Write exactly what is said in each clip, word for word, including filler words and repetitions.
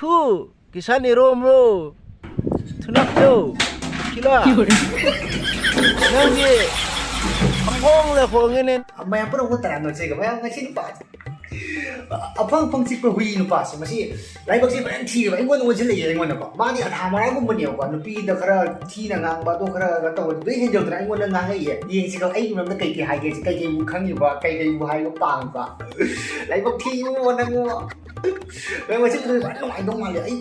ꯊꯨ, ꯀꯤꯁꯟ ꯏꯔꯣꯝꯔꯣ? ꯊꯨꯅꯞꯖꯧ, ꯀꯤꯂꯥ꯫ ꯅꯪꯗꯤ ꯄꯪꯈꯣꯡꯗ ꯈꯣꯡꯉꯦꯅꯦ꯫ Mayam ꯄꯨꯝꯅꯃꯛꯄꯨ ꯇꯔꯥꯝꯅ ꯑꯣꯛꯆꯩ꯫ ꯃꯌꯥꯝ, ꯉꯁꯤ ꯅꯨꯄꯥ ꯑꯐꯪ ꯑꯐꯪ ꯆꯤꯛꯄ ꯍꯨꯏ ꯅꯨꯄꯥꯁꯦ, ꯃꯁꯤ ꯂꯥꯏꯕꯛꯁꯦ ꯐꯖꯅ ꯊꯤꯔꯦꯕ, ꯑꯩꯉꯣꯟꯗ ꯑꯣꯟꯁꯤꯜꯂꯛꯑꯦ꯫ ꯑꯩꯉꯣꯟꯗꯀꯣ, ꯃꯥꯗꯤ ꯑꯙꯥ ꯃꯔꯥꯒꯨꯝꯕꯅꯦꯕꯀꯣ, ꯅꯨꯄꯤꯗ ꯈꯔ ꯊꯤꯅ ꯉꯥꯡꯕ, ꯑꯗꯨ ꯈꯔ ꯀꯩꯅꯣ ꯇꯧꯕ, ꯑꯗꯨꯗꯩ ꯍꯦꯟꯖꯧꯗꯅ ꯑꯩꯉꯣꯟꯗ ꯉꯥꯡꯉꯛꯏꯌꯦ꯫ ꯌꯦꯡꯁꯤꯀꯣ, ꯑꯩꯒꯤ ꯃꯔꯝꯗ ꯀꯩ ꯀꯩ ꯍꯥꯏꯒꯦ, ꯀꯩ ꯀꯩꯕꯨ ꯈꯪꯉꯤꯕ, ꯀꯩ ꯀꯩꯕꯨ ꯍꯥꯏꯕ ꯄꯥꯝꯃꯤꯕ꯫ ꯂꯥꯏꯕꯛ ꯊꯤꯕꯣ ꯅꯪꯕꯣ꯫ ꯅꯪ ꯉꯁꯤ ꯐꯖꯅ ꯅꯨꯡꯉꯥꯏꯗꯧ ꯃꯥꯜꯂꯦ꯫ ꯑꯩ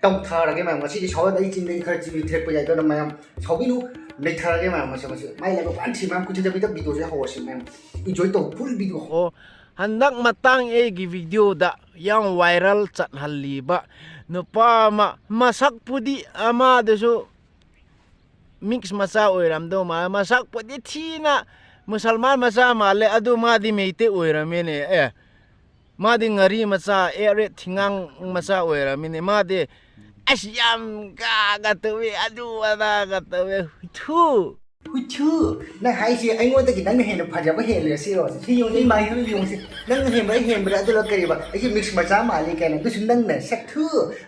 ꯇꯧꯊꯔꯒꯦ ꯃꯌꯥꯝ, ꯉꯁꯤꯗꯤ ꯁꯥꯎꯔꯗ ꯑꯩ ꯆꯤꯟꯗꯒꯤ ꯈꯔ ꯆꯤꯟ ꯊꯤꯔꯛꯄ ꯌꯥꯏ, ꯑꯗꯨꯅ ꯃꯌꯥꯝ ꯁꯥꯎꯕꯤꯅꯨ, ꯅꯩꯊꯔꯒꯦ ꯃꯌꯥꯝ꯫ ꯉꯁꯤ, ꯉꯁꯤ ꯃꯥꯏ ꯂꯥꯏꯕꯛ ꯐꯖꯅ ꯊꯤ ꯃꯌꯥꯝ, ꯀꯨꯏꯊꯗꯕꯤꯗ ꯚꯤꯗꯤꯑꯣꯁꯦ ꯍꯧꯔꯁꯤ ꯃꯌꯥꯝ꯫ Enjoy ꯇꯧ, full video꯫ ꯑꯣ, ꯍꯟꯗꯛ ꯃꯇꯥꯡ ꯑꯩꯒꯤ ꯚꯤꯗꯤꯑꯣꯗ ꯌꯥꯝ viral ꯆꯠꯍꯜꯂꯤꯕ ꯅꯨꯄꯥ ꯑꯃ, ꯃꯁꯛꯄꯨꯗꯤ ꯑꯃꯗꯁꯨ mix ꯃꯆꯥ ꯑꯣꯏꯔꯝꯗꯧ ꯃꯥꯜꯂꯦ꯫ ꯃꯁꯛꯄꯨꯗꯤ ꯊꯤꯅ ꯃꯨꯁꯜꯃꯥꯟ ꯃꯆꯥ ꯃꯥꯜꯂꯦ, ꯑꯗꯨ ꯃꯥꯗꯤ ꯃꯩꯇꯩ ꯑꯣꯏꯔꯝꯃꯦꯅꯦ꯫ ꯑꯦ, ꯃꯥꯗꯤ ꯉꯥꯔꯤ ꯃꯆꯥ, ꯑꯦꯔꯦꯠ ꯊꯤꯉꯥꯡ ꯃꯆꯥ ꯑꯣꯏꯔꯝꯃꯤꯅꯦ꯫ ꯃꯥꯗꯤ ꯑꯁ ꯌꯥꯝ ꯀꯥꯒ ꯇꯧꯋꯦ, ꯑꯗꯨ ꯑꯗꯥꯒ ꯇꯧꯋꯦ꯫ ꯍꯨꯏꯊꯨ! ꯍꯨꯏꯊꯨ! ꯅꯪ ꯍꯥꯏꯁꯦ ꯑꯩꯉꯣꯟꯗꯒꯤ ꯅꯪꯅ ꯍꯦꯟꯅ ꯐꯖꯕ ꯍꯦꯜꯂꯦ ꯁꯤꯔꯣ? ꯁꯤ ꯌꯦꯡꯉꯨ, ꯁꯤ ꯃꯥꯏ ꯌꯦꯡꯉꯨ, ꯁꯤ꯫ ꯅꯪꯅ ꯍꯦꯟꯕ꯭ꯔꯥ, ꯑꯩ ꯍꯦꯟꯕ꯭ꯔꯥ? ꯑꯗꯨꯒ ꯀꯔꯤꯕ? ꯑꯩꯁꯦ mix ꯃꯆꯥ ꯃꯥꯜꯂꯤ ꯀꯥꯏꯅ꯫ ꯑꯗꯨꯁꯨ ꯅꯪꯅ ꯁꯛꯊꯨ!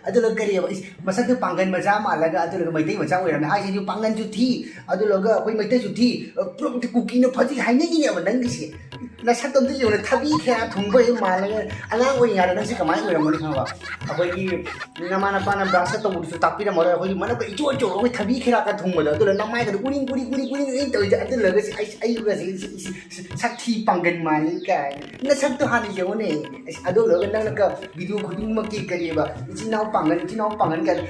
ꯑꯗꯨꯒ ꯀꯔꯤꯕ? ꯏꯁ, ꯃꯁꯛꯇꯨ ꯄꯥꯡꯒꯟ ꯃꯆꯥ ꯃꯥꯜꯂꯒ ꯑꯗꯨꯒ ꯃꯩꯇꯩ ꯃꯆꯥ ꯑꯣꯏꯔꯝꯃꯦ ꯍꯥꯏꯁꯤꯁꯨ ꯄꯥꯡꯒꯟꯁꯨ ꯊꯤ, ꯑꯗꯨꯒ ꯑꯩꯈꯣꯏ ꯃꯩꯇꯩꯁꯨ ꯊꯤ, ꯄꯨꯂꯞ ꯀꯨꯀꯤꯅ ꯐꯖꯩ ꯍꯥꯏꯅꯤꯡꯉꯤꯅꯦꯕ ꯅꯪꯒꯤꯁꯦ꯫ ꯅꯁꯛꯇꯣ ꯑꯝꯇ ꯌꯦꯡꯉꯨꯅꯦ, ꯊꯕꯤ ꯈꯦꯔꯥ ꯊꯣꯡꯕ ꯍꯦꯛ ꯃꯥꯜꯂꯒ꯫ ꯑꯉꯥꯡ ꯑꯣꯏꯔꯤꯉꯩꯗ ꯅꯪꯁꯦ ꯀꯃꯥꯏꯅ ꯑꯣꯏꯔꯝꯒꯅꯤ ꯈꯪꯉꯕ? ꯑꯩꯈꯣꯏꯒꯤ ꯅꯃꯥ ꯅꯄꯥꯅ brush ꯇꯧꯕꯗꯨꯁꯨ ꯇꯥꯛꯄꯤꯔꯝꯃꯔꯣꯏ꯫ ꯑꯩꯈꯣꯏꯒꯤ ꯃꯅꯞꯀ ꯏꯆꯣ ꯏꯆꯣ, ꯑꯩꯈꯣꯏ ꯊꯕꯤ ꯈꯦꯔꯥꯀ ꯊꯣꯡꯕꯗꯣ, ꯑꯗꯨꯅ ꯅꯃꯥꯏꯒꯗꯣ ꯎꯔꯤꯡ ꯎꯔꯤꯡ ꯎꯔꯤꯡ ꯎꯔꯤꯡ ꯎꯔꯤꯡ ꯇꯧꯔꯤꯁꯦ꯫ ꯑꯗꯨ ꯂꯣꯏꯔꯒ ꯁꯤ ꯑꯩ, ꯑꯩꯒꯁꯦ ꯁꯤ, ꯁꯤ, ꯁꯤ, ꯁꯛꯊꯤ ꯄꯥꯡꯒꯟ ꯃꯥꯜꯂꯤ ꯀꯥꯏꯅ꯫ ꯅꯁꯛꯇꯣ ꯍꯥꯟꯅ ꯌꯦꯡꯉꯨꯅꯦ꯫ ꯑꯁ, ꯑꯗꯨ ꯂꯣꯏꯔꯒ ꯅꯪꯅꯒ video ꯈꯨꯗꯤꯡꯃꯛꯀꯤ ꯀꯔꯤꯕ, "ꯏꯆꯤꯟ ꯏꯅꯥꯎ ꯄꯥꯡꯒꯟ, ꯏꯆꯤꯟ ꯏꯅꯥꯎ ꯄꯥꯡꯒꯟ" ꯀꯥꯏꯅ꯫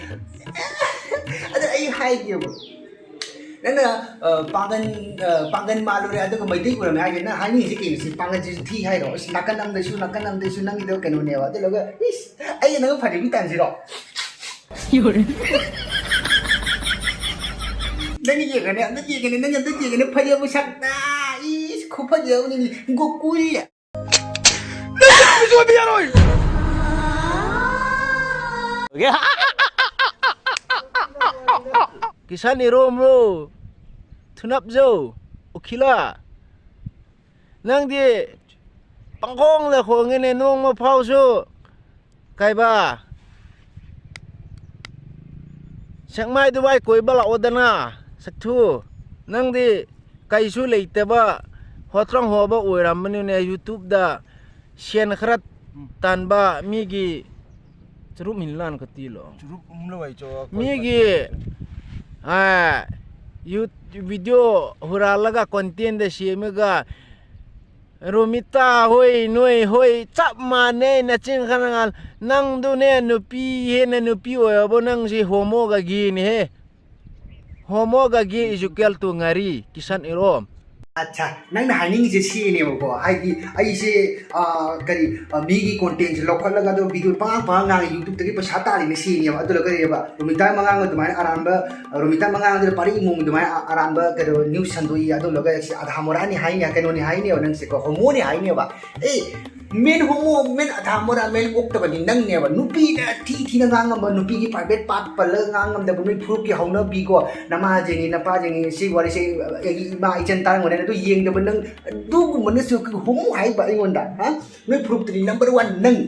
ꯑꯗ ꯑꯩ ꯍꯥꯏꯒꯦꯕ꯫ ꯅꯪꯅ, ꯑ, ꯄꯥꯡꯒꯟ, ꯑ, ꯄꯥꯡꯒꯟ ꯃꯥꯜꯂꯨꯔꯦ, ꯑꯗꯨꯒ ꯃꯩꯇꯩ ꯑꯣꯏꯔꯝꯃꯦ ꯍꯥꯏꯁꯦ, ꯅꯪ ꯍꯥꯏꯅꯤꯡꯉꯤꯁꯦ ꯀꯩꯅꯣ? ꯁꯤ ꯄꯥꯡꯒꯟꯁꯤꯁꯨ ꯊꯤ ꯍꯥꯏꯔꯣ? ꯑꯁ, ꯅꯥꯀꯟ ꯑꯝꯗꯁꯨ, ꯅꯥꯀꯟ ꯑꯝꯗꯁꯨ ꯅꯪꯒꯤꯗꯣ ꯀꯩꯅꯣꯅꯦꯕ꯫ ꯑꯗꯨ ꯂꯣꯏꯔꯒ, ꯏꯁ, ꯑꯩꯒ ꯅꯪꯒ ꯐꯥꯒꯤ ꯇꯥꯟꯁꯤꯔꯣ? ꯅꯪ ꯌꯦꯡꯉꯅꯦ, ꯑꯝꯇ ꯌꯦꯡꯉꯅꯦ, ꯅꯪ ꯑꯝꯇ ꯌꯦꯡꯉꯅꯦ, ꯐꯖꯕ ꯁꯛꯇ, ꯏꯁ, ꯈꯨꯐꯖꯕꯅꯤ, ꯒꯣꯀꯨꯜ꯫ ꯀꯤꯁꯟ ꯏꯔꯣꯝꯔꯣ, ꯊꯨꯅꯞꯖꯧ, ꯎꯈꯤꯂꯥ꯫ ꯅꯪꯗꯤ ꯄꯪꯈꯣꯡꯗ ꯈꯣꯡꯉꯤꯅꯦ, ꯅꯣꯡꯃ ꯐꯥꯎꯁꯨ ꯀꯩꯕ, ꯁꯦꯛꯃꯥꯏ ꯗꯨꯕꯥꯏ ꯀꯣꯏꯕ ꯂꯥꯛꯑꯣꯗꯅ, ꯁꯛꯊꯨ꯫ ꯅꯪꯗꯤ ꯀꯩꯁꯨ ꯂꯩꯇꯕ ꯍꯣꯇ꯭ꯔꯪ ꯍꯣꯕ ꯑꯣꯏꯔꯝꯕꯅꯤꯅꯦ, YouTube-ꯗ ꯁꯦꯟ ꯈꯔ ꯇꯥꯟꯕ ꯃꯤꯒꯤ ꯆꯨꯔꯨꯞ ꯃꯤꯟꯂꯥꯟ ꯈꯇꯤꯂꯣ꯫ ꯆꯨꯔꯨꯞ ꯎꯝꯂꯣ ꯍꯥꯏ ꯆꯣ, ꯑꯩꯈꯣꯏ ꯃꯤꯒꯤ, ꯑ, ꯌꯨꯠ video ꯍꯨꯔꯥꯜꯂꯒ content-ꯗ ꯁꯦꯝꯃꯒ, ꯔꯣꯃꯤꯇꯥ ꯍꯣꯏ, ꯅꯣꯏ ꯍꯣꯏ, ꯆꯞ ꯃꯥꯟꯅꯩ, ꯅꯆꯤꯟ ꯈꯔ ꯉꯥꯜ-, ꯅꯪꯗꯨꯅꯦ ꯅꯨꯄꯤ ꯍꯦꯟꯅ ꯅꯨꯄꯤ ꯑꯣꯏꯔꯕꯣ? ꯅꯪꯁꯤ ꯍꯣꯃꯣꯒ ꯒꯦꯅꯤꯍꯦ꯫ ꯍꯣꯃꯣꯒ ꯒꯦ is equal to ꯉꯥꯔꯤ, ꯀꯤꯁꯟ ꯏꯔꯣꯝ꯫ ꯑꯠꯆꯥ, ꯅꯪꯅ ꯍꯥꯏꯅꯤꯡꯉꯤꯁꯦ ꯁꯤꯅꯦꯕꯀꯣ, ꯍꯥꯏꯗꯤ ꯑꯩꯁꯦ, ꯑ, ꯀꯔꯤ, ꯑ, ꯃꯤꯒꯤ content-ꯁꯦ ꯂꯧꯈꯠꯂꯒ ꯑꯗꯨꯝ video ꯄꯉꯥꯡ ꯄꯉꯥꯡ ꯉꯥꯡꯉꯤ, YouTube-ꯇꯒꯤ ꯄꯩꯁꯥ ꯇꯥꯜꯂꯤꯅꯦ ꯁꯤꯅꯦꯕ꯫ ꯑꯗꯨꯅ ꯀꯔꯤꯑꯕ, ꯔꯣꯃꯤꯇꯥ ꯃꯉꯥꯡ ꯑꯗꯨꯃꯥꯏꯅ ꯑꯔꯥꯟꯕ, ꯔꯣꯃꯤꯇꯥ ꯃꯉꯥꯡ ꯑꯗꯨꯅ ꯄꯥꯔꯤ ꯏꯃꯣꯡ ꯑꯗꯨꯃꯥꯏꯅ ꯑ-, ꯑꯔꯥꯟꯕ ꯀꯩꯅꯣ news ꯁꯟꯗꯣꯛꯏ, ꯑꯗꯨ ꯂꯣꯏꯔꯒ ꯁꯤ ꯑꯙꯥ ꯃꯣꯔꯥꯅꯤ ꯍꯥꯏꯅꯦ, ꯀꯩꯅꯣꯅꯤ ꯍꯥꯏꯅꯦꯕ ꯅꯪꯁꯦꯀꯣ, ꯍꯣꯃꯣꯅꯤ ꯍꯥꯏꯅꯦꯕ꯫ ꯑꯦ, men homo, men ꯑꯙꯥ ꯃꯣꯔꯥ, men ꯑꯣꯛꯇꯕꯗꯤ ꯅꯪꯅꯦꯕ꯫ ꯅꯨꯄꯤꯅ ꯊꯤ ꯊꯤꯅ ꯉꯥꯡꯉꯝꯕ, ꯅꯨꯄꯤꯒꯤ private part ꯄꯜꯂꯒ ꯉꯥꯡꯉꯝꯗꯕ ꯅꯣꯏ ꯐꯨꯔꯨꯞꯀꯤ ꯍꯧꯅꯕꯤꯀꯣ, ꯅꯃꯥꯁꯤꯡꯒꯤ, ꯅꯄꯥꯁꯤꯡꯒꯤ, ꯁꯤ ꯋꯥꯔꯤꯁꯦ ꯑꯩꯒꯤ ꯏꯃꯥ ꯏꯆꯟ ꯇꯥꯔꯝꯒꯅꯤ, ꯑꯗꯨ ꯌꯦꯡꯗꯕ ꯅꯪ, ꯑꯗꯨꯒꯨꯝꯕꯅꯁꯨ ꯍꯣꯃꯣ ꯍꯥꯏꯕ ꯑꯩꯉꯣꯟꯗ, ꯍꯥ? ꯅꯣꯏ ꯐꯨꯔꯨꯞꯇꯗꯤ number one ꯅꯪ꯫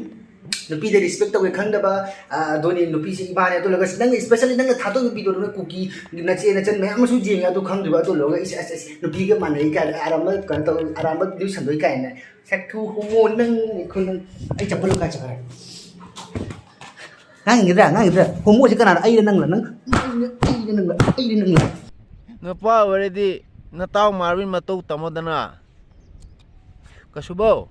ꯅꯨꯄꯤꯗ respect ꯇꯧꯒꯦ ꯈꯪꯗꯕ, ꯑ, ꯑꯗꯨꯅꯤ ꯅꯨꯄꯤꯁꯤ ꯏꯃꯥꯅꯦ꯫ ꯑꯗꯨ ꯂꯣꯏꯔꯒ ꯅꯪ, especially ꯅꯪꯅ ꯊꯥꯗꯣꯛꯏꯕ video ꯗꯨꯅ ꯀꯨꯀꯤ ꯅꯆꯦ ꯅꯆꯟ ꯃꯌꯥꯝ ꯑꯃꯁꯨ ꯌꯦꯡꯉꯦ, ꯑꯗꯨ ꯈꯪꯗ꯭ꯔꯤꯕ꯫ ꯑꯗꯨ ꯂꯣꯏꯔꯒ ꯏꯁ, ꯑꯁ, ꯑꯁ, ꯅꯨꯄꯤꯒ ꯃꯥꯟꯅꯩ ꯀꯥꯏꯅ, ꯑꯔꯥꯟꯕ ꯀꯩꯅꯣ ꯇꯧ, ꯑꯔꯥꯟꯕ news ꯁꯟꯗꯣꯛꯏ ꯀꯥꯏꯅ꯫ ꯁꯛꯊꯨ ꯍꯣꯃꯣ ꯅꯪ, ꯑꯩꯈꯣꯏ ꯅꯪ, ꯑꯩ ꯆꯠꯄ ꯂꯣꯏ ꯀꯥꯏ ꯆꯠꯈ꯭ꯔꯦ꯫ ꯉꯥꯡꯉꯤꯗ꯭ꯔꯥ, ꯉꯥꯡꯉꯤꯗ꯭ꯔꯥ? ꯍꯣꯃꯣꯁꯦ ꯀꯅꯥꯅꯣ? ꯑꯩꯔ ꯅꯪꯂ? ꯅꯪ, ꯑꯩꯔ, ꯑꯩꯔ ꯅꯪꯂ? ꯑꯩꯔ ꯅꯪꯂ? ꯅꯨꯄꯥ ꯑꯣꯏꯔꯗꯤ ꯅꯇꯥꯎ ꯃꯥꯔꯕꯤꯟ ꯃꯇꯧ ꯇꯝꯃꯣꯗꯅ꯫ ꯀꯁꯨꯕꯧ꯫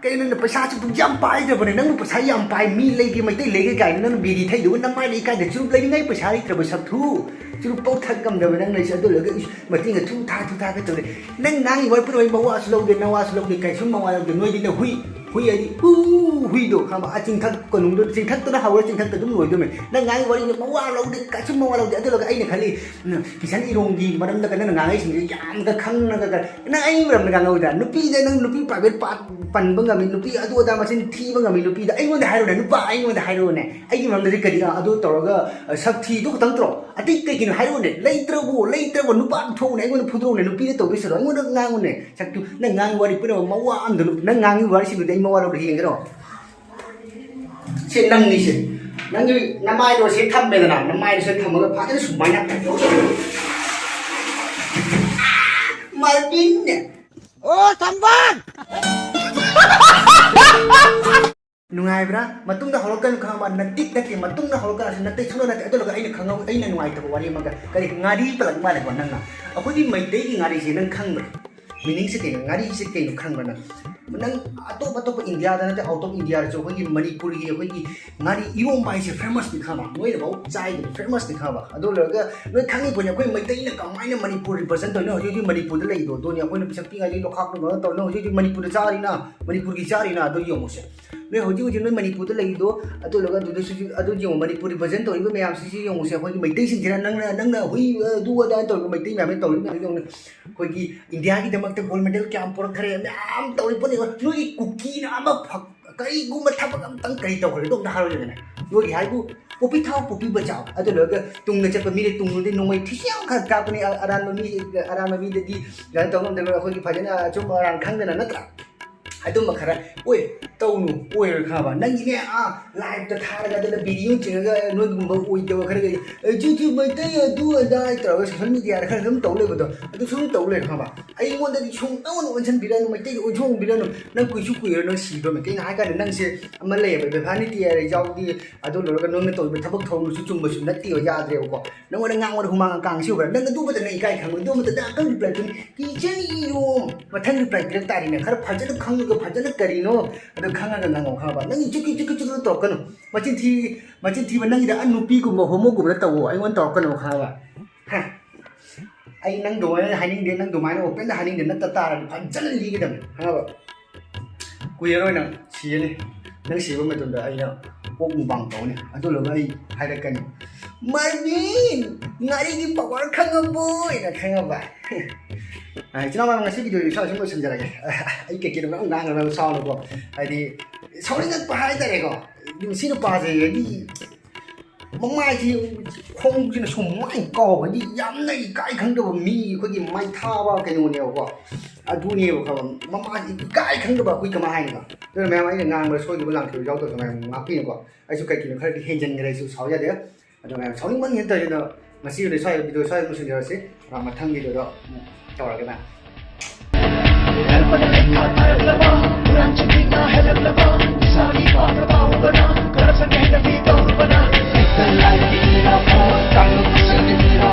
ꯀꯩꯅꯣ ꯅꯪꯅ ꯄꯩꯁꯥꯁꯨ ꯑꯗꯨꯛ ꯌꯥꯝ ꯄꯥꯏꯗ꯭ꯔꯕꯅꯦ? ꯅꯪꯕꯨ ꯄꯩꯁꯥ ꯌꯥꯝ ꯄꯥꯏ, ꯃꯤ ꯂꯩꯒꯦ, ꯃꯩꯇꯩ ꯂꯩꯒꯦ ꯀꯥꯏꯅ ꯅꯪꯅ ꯕꯤꯔꯤ ꯊꯛꯏꯗꯨꯕꯨ ꯅꯃꯥꯏꯗ ꯏꯀꯥꯏꯗ? ꯆꯨꯔꯨꯞ ꯂꯩꯅꯤꯡꯉꯥꯏ ꯄꯩꯁꯥ ꯂꯩꯇ꯭ꯔꯕ ꯁꯛꯊꯨ? ꯆꯨꯔꯨꯞ ꯄꯧ ꯊꯛ ꯉꯝꯗꯕ ꯅꯪꯅ ꯑꯩꯁꯦ ꯑꯗꯨ ꯂꯣꯏꯔꯒ ꯏꯁ, ꯃꯇꯤꯟꯒ ꯊꯨ ꯊꯥ ꯊꯨ ꯊꯥꯒ ꯇꯧꯔꯦ꯫ ꯅꯪ ꯉꯥꯡꯉꯤ ꯋꯥꯔꯤ ꯄꯨꯝꯅꯃꯛ ꯃꯋꯥꯁꯨ ꯂꯧꯗꯦ, ꯅꯋꯥꯁꯨ ꯂꯧꯗꯦ, ꯀꯩꯁꯨꯝ ꯃꯋꯥ ꯂꯧꯗꯦ꯫ ꯅꯣꯏꯗꯤꯅꯦ ꯍꯨꯏ, ꯍꯨꯏ ꯍꯥꯏꯗꯤ ꯎ ꯍꯨꯏꯗꯣ ꯈꯪꯕ? ꯑ ꯆꯤꯡꯊꯛ ꯀꯣꯅꯨꯡꯗꯣ, ꯆꯤꯡꯊꯛꯇꯨꯅ ꯍꯧꯔ ꯆꯤꯡꯊꯛꯇ ꯑꯗꯨꯝ ꯂꯣꯏꯗꯣꯏꯅꯦ꯫ ꯅꯪ ꯉꯥꯡꯉꯤ ꯋꯥꯔꯤꯁꯦ ꯃꯋꯥ ꯂꯧꯗꯦ, ꯀꯩꯁꯨꯝ ꯃꯋꯥ ꯂꯧꯗꯦ꯫ ꯑꯗꯨ ꯂꯣꯏꯔꯒ ꯑꯩꯅ ꯈꯜꯂꯤ, ꯎꯝ, ꯀꯤꯁꯟ ꯏꯔꯣꯡꯒꯤ ꯃꯔꯝꯗꯒ ꯅꯪꯅ ꯉꯥꯡꯉꯛꯏꯁꯤꯡꯁꯦ ꯌꯥꯝꯅ ꯈꯪꯉꯒ ꯅꯪ ꯑꯩꯒꯤ ꯃꯔꯝꯗ ꯉꯥꯡꯍꯧꯗ꯭ꯔꯥ? ꯅꯨꯄꯤꯗ ꯅꯪ ꯅꯨꯄꯤ private part ꯄꯟꯕ ꯉꯝꯃꯤ, ꯅꯨꯄꯤ ꯑꯗꯨ ꯑꯗꯥ ꯃꯆꯤꯟ ꯊꯤꯕ ꯉꯝꯃꯤ ꯅꯨꯄꯤꯗ꯫ ꯑꯩꯉꯣꯟꯗ ꯍꯥꯏꯔꯨꯅꯦ, ꯅꯨꯄꯥ ꯑꯩꯉꯣꯟꯗ ꯍꯥꯏꯔꯨꯅꯦ꯫ ꯑꯩꯒꯤ ꯃꯔꯝꯗꯗꯤ ꯀꯔꯤ, ꯑ, ꯑꯗꯨ ꯇꯧꯔꯒ, ꯑ, ꯁꯛ ꯊꯤꯗꯨ ꯈꯛꯇꯪ ꯇꯧꯔꯣ꯫ ꯑꯇꯩ ꯀꯩꯒꯤꯅꯣ ꯍꯥꯏꯔꯨꯅꯦ? ꯂꯩꯇ꯭ꯔꯕꯨ, ꯂꯩꯇ꯭ꯔꯕꯨ ꯅꯨꯄꯥ ꯊꯣꯛꯎꯅꯦ, ꯑꯩꯉꯣꯟꯗ ꯐꯨꯗꯣꯛꯎꯅꯦ, ꯅꯨꯄꯤꯗ ꯇꯧꯗꯣꯏ ꯁꯔꯨꯛ ꯑꯩꯉꯣꯟꯗ ꯉꯥꯡꯉꯨꯅꯦ꯫ ꯁꯛꯇꯨ, ꯅꯪ ꯉꯥꯡꯉꯤ ꯋꯥꯔꯤ ꯄꯨꯝꯅꯃꯛ ꯃꯋꯥ ꯑꯝꯗ, ꯅꯪ ꯉꯥꯡꯉꯤ ꯋꯥꯔꯤꯁꯤꯡꯗꯨꯗꯤ ꯑꯩ ꯃꯋꯥ ꯂꯧꯗꯦ, ꯌꯦꯡꯒꯦꯔꯣ? ꯁꯦ ꯅꯪꯅꯤꯁꯦ꯫ ꯅꯪꯒꯤ ꯅꯃꯥꯏꯗꯣ ꯁꯤ ꯊꯝꯃꯦꯗꯅ, ꯅꯃꯥꯏꯗꯣ ꯁꯤ ꯊꯝꯃꯒ ꯐꯖꯅ ꯁꯨꯃꯥꯏꯅ ꯃꯥꯔꯕꯤꯟꯅꯦ꯫ ꯑꯣ, ꯁꯝꯕꯥꯟ! ꯅꯨꯡꯉꯥꯏꯕ꯭ꯔꯥ? ꯃꯇꯨꯡꯗ ꯍꯧꯔꯛꯀꯅꯨ ꯈꯪꯉꯕ? ꯅꯇꯤꯛ ꯅꯠꯇꯦ, ꯃꯇꯨꯡꯗ ꯍꯧꯔꯛꯀꯅꯨ꯫ ꯅꯇꯩ ꯁꯨꯡꯅ ꯅꯠꯇꯦ꯫ ꯑꯗꯨ ꯂꯣꯏꯔꯒ ꯑꯩꯅ ꯈꯪꯍꯧ-, ꯑꯩꯅ ꯅꯨꯡꯉꯥꯏꯇꯕ ꯋꯥꯔꯤ ꯑꯃꯒ, ꯀꯔꯤ, ꯉꯥꯔꯤ ꯄꯜꯂꯛ ꯃꯥꯜꯂꯦꯀꯣ ꯅꯪꯅ꯫ ꯑꯩꯈꯣꯏꯒꯤ ꯃꯩꯇꯩꯒꯤ ꯉꯥꯔꯤꯁꯦ ꯅꯪ ꯈꯪꯕ꯭ꯔꯥ? ꯃꯤꯅꯤꯡꯁꯦ ꯀꯩꯅꯣ? ꯉꯥꯔꯤꯁꯦ ꯀꯩꯅꯣ ꯈꯪꯕ꯭ꯔꯥ ꯅꯪ? ꯅꯪ ꯑꯇꯣꯞ ꯑꯇꯣꯞꯄ ꯏꯟꯗꯤꯌꯥꯗ ꯅꯠꯇꯦ, ꯑꯥꯎꯠ ꯑꯣꯐ ꯏꯟꯗꯤꯌꯥꯗꯁꯨ ꯑꯩꯈꯣꯏꯒꯤ ꯃꯅꯤꯄꯨꯔꯒꯤ ꯑꯩꯈꯣꯏꯒꯤ ꯉꯥꯔꯤ ꯏꯔꯣꯝꯕ ꯍꯥꯏꯁꯦ ꯐꯦꯃꯁꯅꯤ ꯈꯪꯉꯕ? ꯅꯣꯏꯅꯐꯥꯎ ꯆꯥꯏꯗꯅ ꯐꯦꯃꯁꯅꯤ ꯈꯪꯉꯕ? ꯑꯗꯨ ꯂꯣꯏꯔꯒ ꯅꯣꯏ ꯈꯪꯉꯤ ꯄꯣꯠꯅꯤ, ꯑꯩꯈꯣꯏ ꯃꯩꯇꯩꯅ ꯀꯃꯥꯏꯅ ꯃꯅꯤꯄꯨꯔ ꯔꯤꯄ꯭ꯔꯖꯦꯟ ꯇꯧꯔꯤꯅꯣ? ꯍꯧꯖꯤꯛ ꯍꯧꯖꯤꯛ ꯃꯅꯤꯄꯨꯔꯗ ꯂꯩꯗꯣ ꯑꯗꯨꯅꯤ꯫ ꯑꯩꯈꯣꯏꯅ ꯄꯤꯁꯛ ꯄꯤꯛꯉꯥꯏꯗꯒꯤ ꯂꯣꯈꯥꯛ ꯂꯣꯏꯅ ꯇꯧꯔꯤꯅꯣ? ꯍꯧꯖꯤꯛ ꯍꯧꯖꯤꯛ ꯃꯅꯤꯄꯨꯔꯗ ꯆꯥꯔꯤꯅ, ꯃꯅꯤꯄꯨꯔꯒꯤ ꯆꯥꯔꯤꯅ? ꯑꯗꯨ ꯌꯦꯡꯉꯨꯁꯦ꯫ ꯅꯣꯏ ꯍꯧꯖꯤꯛ ꯍꯧꯖꯤꯛ ꯅꯣꯏ ꯃꯅꯤꯄꯨꯔꯗ ꯂꯩꯔꯤꯗꯣ, ꯑꯗꯨ ꯂꯣꯏꯔꯒ ꯑꯗꯨꯗꯁꯨ ꯑꯗꯨ ꯌꯦꯡꯉꯨ, ꯃꯅꯤꯄꯨꯔ ꯔꯤꯄ꯭ꯔꯖꯦꯟ ꯇꯧꯔꯤꯕ ꯃꯌꯥꯝꯁꯤꯁꯨ ꯌꯦꯡꯉꯨꯁꯦ꯫ ꯑꯩꯈꯣꯏꯒꯤ ꯃꯩꯇꯩꯁꯤꯡꯁꯤꯅ ꯅꯪꯅ, ꯅꯪꯅ ꯍꯨꯏ, ꯑꯗꯨ ꯑꯗꯥ ꯇꯧꯔꯤꯕ ꯃꯩꯇꯩ ꯃꯌꯥꯝꯅ ꯇꯧꯔꯤꯕ ꯃꯌꯥꯝꯁꯤ ꯌꯦꯡꯉꯨ꯫ ꯑꯩꯈꯣꯏꯒꯤ ꯏꯟꯗꯤꯌꯥꯒꯤꯗꯃꯛꯇ ꯒꯣꯜ ꯃꯦꯗꯜ ꯀꯌꯥꯝ ꯄꯨꯔꯛꯈ꯭ꯔꯦ, ꯃꯌꯥꯝ ꯇꯧꯔꯤ ꯄꯣꯠꯅꯦꯕ꯫ ꯅꯣꯏꯒꯤ ꯀꯨꯀꯤꯅ ꯑꯃ ꯐ-, ꯀꯔꯤꯒꯨꯝꯕ ꯊꯕꯛ ꯑꯝꯇꯪ ꯀꯔꯤ ꯇꯧꯈ꯭ꯔꯦ ꯑꯗꯣ ꯑꯝꯇ ꯍꯥꯏꯔꯣꯗꯅ꯫ ꯅꯣꯏꯒꯤ ꯍꯥꯏꯕꯨ ꯄꯣꯄꯤ ꯊꯥꯎ, ꯄꯣꯄꯤ ꯕꯆꯥꯎ꯫ ꯑꯗꯨ ꯂꯣꯏꯔꯒ ꯇꯨꯡꯗ ꯆꯠꯄ ꯃꯤꯗꯤ ꯇꯨꯡꯗꯨꯗꯤ ꯅꯣꯡꯃꯩ ꯊꯤꯁꯤ ꯌꯥꯝ ꯈꯔ ꯀꯥꯞꯄꯅꯤ꯫ ꯑ-, ꯑꯔꯥꯟꯕ ꯃꯤ, ꯑꯔꯥꯟꯕ ꯃꯤꯗꯗꯤ ꯀꯩꯅꯣ ꯇꯧ ꯉꯝꯗꯕ꯫ ꯑꯩꯈꯣꯏꯒꯤ ꯐꯖꯅ ꯑꯆꯨꯝ ꯑꯔꯥꯟ ꯈꯪꯗꯅ, ꯅꯠꯇ꯭ꯔꯥ? ꯑꯗꯨꯝꯕ ꯈꯔ ꯑꯣꯏ, ꯇꯧꯅꯨ, ꯑꯣꯏꯔꯣꯏ ꯈꯪꯉꯕ? ꯅꯪꯒꯤꯅꯦ, ꯑꯥ, ꯂꯥꯏꯞꯇ ꯊꯥꯔꯒ ꯑꯗꯨꯅ ꯚꯤꯗꯤꯑꯣ ꯆꯤꯡꯉꯒ ꯅꯣꯏꯒꯨꯝꯕ ꯑꯣꯏꯗꯕ ꯈꯔ, "ꯑꯦ, ꯁꯤ, ꯁꯤ ꯃꯩꯇꯩ ꯑꯗꯨ ꯑꯗꯥ" ꯍꯥꯏ ꯇꯧꯔꯒ ꯁꯣꯁꯦꯜ ꯃꯤꯗꯤꯌꯥꯗ ꯈꯔ ꯑꯗꯨꯝ ꯇꯧ ꯂꯩꯕꯗꯣ, ꯑꯗꯨ ꯁꯨꯝ ꯇꯧ ꯂꯩꯔꯦ ꯈꯪꯉꯕ? ꯑꯩꯉꯣꯟꯗꯗꯤ ꯁꯨꯡꯇꯧ ꯑꯣꯟꯁꯤꯟꯕꯤꯔꯅꯨ, ꯃꯩꯇꯩꯗ ꯑꯣꯟꯁꯤꯟꯕꯤꯔꯅꯨ꯫ ꯅꯪ ꯀꯨꯏꯁꯨ ꯀꯨꯏꯔꯣꯏ, ꯅꯪ ꯁꯤꯗꯣꯏꯅꯤ꯫ ꯀꯩꯅꯣ ꯍꯥꯏ ꯀꯥꯟꯗ ꯅꯪꯁꯦ ꯑꯃ ꯂꯩꯌꯦꯕ, ꯚꯦꯚꯥꯅꯤꯇꯤ ꯍꯥꯏꯔ ꯌꯥꯎꯗꯤ, ꯑꯗꯨ ꯂꯣꯏꯔꯒ ꯅꯪꯅ ꯇꯧꯔꯤꯕ ꯊꯕꯛ ꯊꯧꯔꯝꯗꯨꯁꯨ ꯆꯨꯝꯕꯁꯨ ꯅꯠꯇꯦꯕ, ꯌꯥꯗ꯭ꯔꯦꯕꯀꯣ꯫ ꯅꯪꯉꯣꯟꯗ ꯉꯥꯡꯕꯗ ꯍꯨꯃꯥꯡ ꯀꯥꯡꯁꯤ ꯎꯕ꯭ꯔꯥ? ꯅꯪ ꯑꯗꯨꯃꯇ ꯅꯪ ꯏꯀꯥꯏ ꯈꯪꯉꯣꯏ, ꯑꯗꯨꯃꯇ ꯅꯪ ꯑꯝꯇꯪ ꯔꯤꯄ꯭ꯂꯥꯏ ꯄꯤꯅꯤ꯫ ꯀꯤꯆꯟ ꯌꯣꯝ ꯃꯊꯪ ꯔꯤꯄ꯭ꯂꯥꯏ ꯄꯤꯔꯛ ꯇꯥꯔꯤꯅꯦ꯫ ꯈꯔ ꯐꯖꯅ ꯈꯪꯉꯒ ꯐꯖꯅ ꯀꯔꯤꯅꯣ ꯑꯗꯣ ꯈꯪꯉꯒ ꯉꯥꯡꯉꯣ ꯈꯪꯉꯕ? ꯅꯪ ꯆꯨꯀꯤ ꯆꯨꯀꯤ ꯆꯨꯀꯤ ꯇꯧꯔꯛꯀꯅꯨ꯫ ꯃꯆꯤꯟ ꯊꯤ, ꯃꯆꯤꯟ ꯊꯤꯕ ꯅꯪꯒꯤꯗ ꯑ ꯅꯨꯄꯤꯒꯨꯝꯕ ꯍꯣꯃꯣꯒꯨꯝꯕꯗ ꯇꯧꯋꯣ, ꯑꯩꯉꯣꯟꯗ ꯇꯧꯔꯛꯀꯅꯨ ꯈꯪꯉꯕ? ꯍ꯫ ꯑꯩ ꯅꯪ ꯑꯗꯨꯃꯥꯏꯅ ꯍꯥꯏꯅꯤꯡꯗꯦ, ꯅꯪ ꯑꯗꯨꯃꯥꯏꯅ ꯑꯣꯄꯦꯟꯗ ꯍꯥꯏꯅꯤꯡꯗꯦ, ꯅꯠꯇ ꯇꯥꯔꯗꯤ ꯐꯖꯅ ꯂꯤꯒꯗꯕꯅꯤ ꯈꯪꯉꯕ? ꯀꯨꯏꯔꯔꯣꯏ ꯅꯪ ꯁꯤꯔꯅꯤ꯫ ꯅꯪ ꯁꯤꯕ ꯃꯇꯝꯗ ꯑꯩꯅ ꯑꯣꯛ ꯃꯨꯛꯕꯥꯡ ꯇꯧꯅꯤ꯫ ꯑꯗꯨ ꯂꯣꯏꯔꯒ ꯑꯩ ꯍꯥꯏꯔꯛꯀꯅꯤ, "ꯃꯥꯔꯕꯤꯟ, ꯉꯥꯔꯤꯒꯤ ꯄꯋꯥꯔ ꯈꯪꯉꯕꯣ?" ꯍꯥꯏꯅ ꯈꯪꯉꯕ? ꯑ, ꯏꯆꯤꯟ ꯏꯅꯥꯎ ꯃꯌꯥꯝ, ꯉꯁꯤ ꯚꯤꯗꯤꯑꯣꯁꯤ ꯁ꯭ꯋꯥꯏꯗ ꯁꯨꯝ ꯂꯣꯏꯁꯤꯟꯖꯔꯒꯦ꯫ ꯑꯩ ꯀꯩꯀꯩꯅꯣ ꯃꯌꯥꯝ ꯉꯥꯡꯉꯒ ꯁꯥꯎꯅꯨꯀꯣ꯫ ꯍꯥꯏꯗꯤ, ꯁꯥꯎꯅꯤꯡꯉꯛꯄ ꯍꯥꯏꯇꯥꯔꯦꯀꯣ꯫ ꯁꯤ ꯅꯨꯄꯥꯁꯦ ꯍꯥꯏꯗꯤ ꯃꯃꯥꯏꯁꯤ, ꯈꯣꯡꯁꯤꯅ ꯁꯨꯃꯥꯏꯅ ꯀꯥꯎ, ꯍꯥꯏꯗꯤ ꯌꯥꯝꯅ ꯏꯀꯥꯏ ꯈꯪꯗꯕ ꯃꯤ, ꯑꯩꯈꯣꯏꯒꯤ ꯃꯥꯏꯊꯥꯕ ꯀꯩꯅꯣꯅꯦꯕꯀꯣ꯫ ꯑꯗꯨꯅꯦꯕ ꯈꯪꯕ, ꯃꯃꯥꯁꯤ ꯏꯀꯥꯏ ꯈꯪꯗꯕ ꯑꯩꯈꯣꯏ ꯀꯃꯥꯏ ꯍꯥꯏꯅꯣ? ꯑꯗꯨꯅ ꯃꯌꯥꯝ ꯑꯩꯅ ꯉꯥꯡꯕ ꯁꯣꯏꯈꯤꯕ ꯂꯥꯟꯈꯤꯕ ꯌꯥꯎꯗꯕꯁꯨ ꯃꯌꯥꯝ ꯉꯥꯛꯄꯤꯌꯨꯀꯣ꯫ ꯑꯩꯁꯨ ꯀꯩꯒꯤꯅꯣ ꯈꯔꯗꯤ ꯍꯦꯟꯖꯤꯟꯈ꯭ꯔꯦ, ꯑꯩꯁꯨ ꯁꯥꯎ ꯌꯥꯗꯦ꯫ ꯑꯗꯣ ꯃꯌꯥꯝ ꯁꯥꯎꯅꯤꯡꯃꯟꯒꯤ ꯅꯠꯇꯕꯁꯤꯗ ꯉꯁꯤꯒꯤꯗꯤ ꯁ꯭ꯋꯥꯏꯗ video ꯁ꯭ꯋꯥꯏꯗ ꯂꯣꯏꯁꯤꯟꯖꯔꯁꯤ꯫ ꯑ, ꯃꯊꯪ video ꯗ ꯑꯃꯨꯛ ꯇꯧꯔꯒꯦ ꯃꯌꯥꯝ꯫